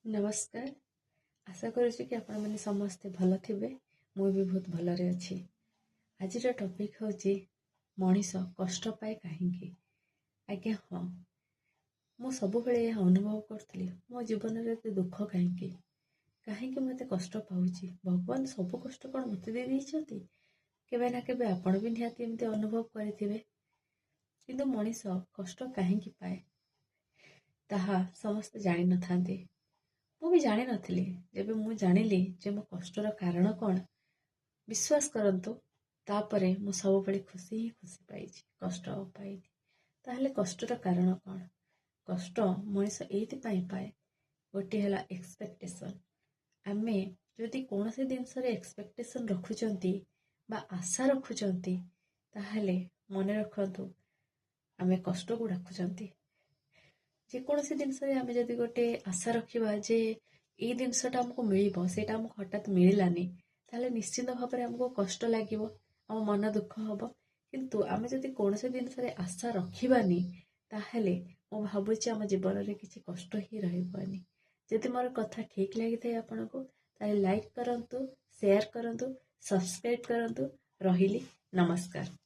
ନମସ୍କାର। ଆଶା କରୁଛି କି ଆପଣମାନେ ସମସ୍ତେ ଭଲ ଥିବେ। ମୁଁ ବି ବହୁତ ଭଲରେ ଅଛି। ଆଜିର ଟପିକ୍ ହେଉଛି, ମଣିଷ କଷ୍ଟ ପାଏ କାହିଁକି? ଆଜ୍ଞା ହଁ, ମୁଁ ସବୁବେଳେ ଏହା ଅନୁଭବ କରୁଥିଲି, ମୋ ଜୀବନରେ ଏତେ ଦୁଃଖ କାହିଁକି, କାହିଁକି ମୁଁ ଏତେ କଷ୍ଟ ପାଉଛି? ଭଗବାନ ସବୁ କଷ୍ଟ କ'ଣ ମୋତେ ଦେଇ ଦେଇଛନ୍ତି? କେବେ ନା କେବେ ଆପଣ ବି ନିହାତି ଏମିତି ଅନୁଭବ କରିଥିବେ। କିନ୍ତୁ ମଣିଷ କଷ୍ଟ କାହିଁକି ପାଏ, ତାହା ସମସ୍ତେ ଜାଣିନଥାନ୍ତି। ମୁଁ ବି ଜାଣିନଥିଲି। ଯେବେ ମୁଁ ଜାଣିଲି ଯେ ମୋ କଷ୍ଟର କାରଣ କ'ଣ, ବିଶ୍ୱାସ କରନ୍ତୁ, ତାପରେ ମୁଁ ସବୁବେଳେ ଖୁସି ହିଁ ଖୁସି ପାଇଛି, କଷ୍ଟ ଆଉ ପାଇନି। ତାହେଲେ କଷ୍ଟର କାରଣ କ'ଣ? କଷ୍ଟ ମଣିଷ ଏଇଥିପାଇଁ ପାଏ, ଗୋଟିଏ ହେଲା ଏକ୍ସପେକ୍ଟେସନ୍। ଆମେ ଯଦି କୌଣସି ଜିନିଷରେ ଏକ୍ସପେକ୍ଟେସନ୍ ରଖୁଛନ୍ତି ବା ଆଶା ରଖୁଛନ୍ତି, ତାହେଲେ ମନେ ରଖନ୍ତୁ, ଆମେ କଷ୍ଟକୁ ଡାକୁଛନ୍ତି। ଯେକୌଣସି ଜିନିଷରେ ଆମେ ଯଦି ଗୋଟେ ଆଶା ରଖିବା ଯେ ଏଇ ଜିନିଷଟା ଆମକୁ ମିଳିବ, ସେଇଟା ଆମକୁ ହଠାତ୍ ମିଳିଲାନି, ତାହେଲେ ନିଶ୍ଚିନ୍ତ ଭାବରେ ଆମକୁ କଷ୍ଟ ଲାଗିବ, ଆମ ମନ ଦୁଃଖ ହେବ। କିନ୍ତୁ ଆମେ ଯଦି କୌଣସି ଜିନିଷରେ ଆଶା ରଖିବାନି, ତାହେଲେ ମୁଁ ଭାବୁଛି ଆମ ଜୀବନରେ କିଛି କଷ୍ଟ ହିଁ ରହିବନି। ଯଦି ମୋର କଥା ଠିକ୍ ଲାଗିଥାଏ ଆପଣଙ୍କୁ, ତାହେଲେ ଲାଇକ୍ କରନ୍ତୁ, ସେୟାର କରନ୍ତୁ, ସବସ୍କ୍ରାଇବ୍ କରନ୍ତୁ। ରହିଲି, ନମସ୍କାର।